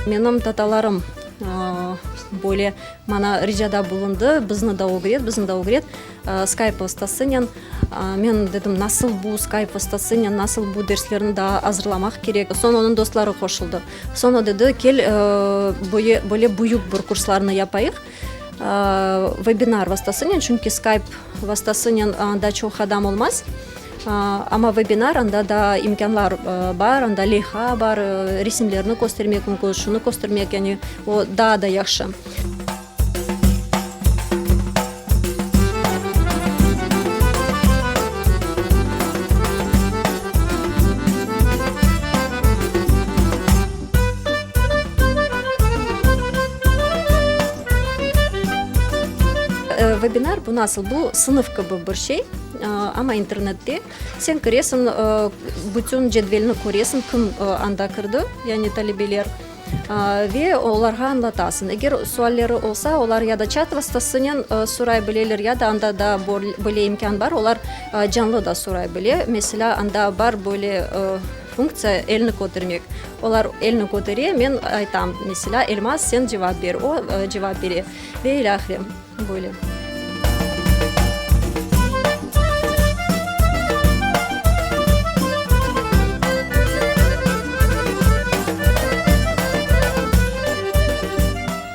Menim tatalarım böyle maña ricada bulundı, bizni da ögret, bizni da ögret Skype vastasınen. Men dedim, nasıl bu Skype vastasınen, nasıl bu derslerni daa azırlamaq kerek. Soñ onıñ dostları qoşuldı. Soñ o dedi, kel, böyle büyük bir kurslarnı yapayıq webinar vastasınen, çünki Skype vastasınen anda çoq adam olmaz. Amma webinar, anda daa imkânlar bar, anda leyha bar, resimlerni köstermek mümkün, şunı köstermek, yani o daa da yahşı. Webinar bu nasıl? Bu sınıf kibi bir şey, amma internette. Sen kiresiñ, bütün cedvelni köresiñ, kim anda kirdi, yani talebeler, ve olarğa añlatasıñ. Eger sualleri olsa, olar ya da çat vastasınen soray bileler, ya da anda da böyle imkân bar, olar canlı da soray bile. Meselâ, anda bar böyle funktsiya, elni kötermek. Olar elni kötere, men aytam, meselâ, Elmaz, sen cevap ber, o cevap bere ve ilâhre, böyle.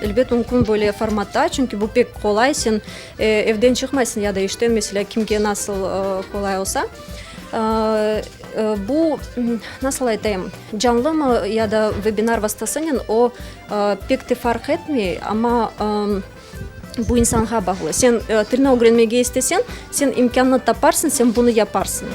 Elbet, mümkün böyle formatta, çünki bu pek qolay, sen evden çıqmaysıñ ya da işten, meselâ, kimge nasıl qolay olsa. Bu, nasıl aytayım, canlımı ya da webinar vastasınen o, pek te farq etmey, amma bu insanğa bağlı. Sen tilni ögrenmege isteseñ, sen imkânnı taparsıñ, sen bunı yaparsıñ.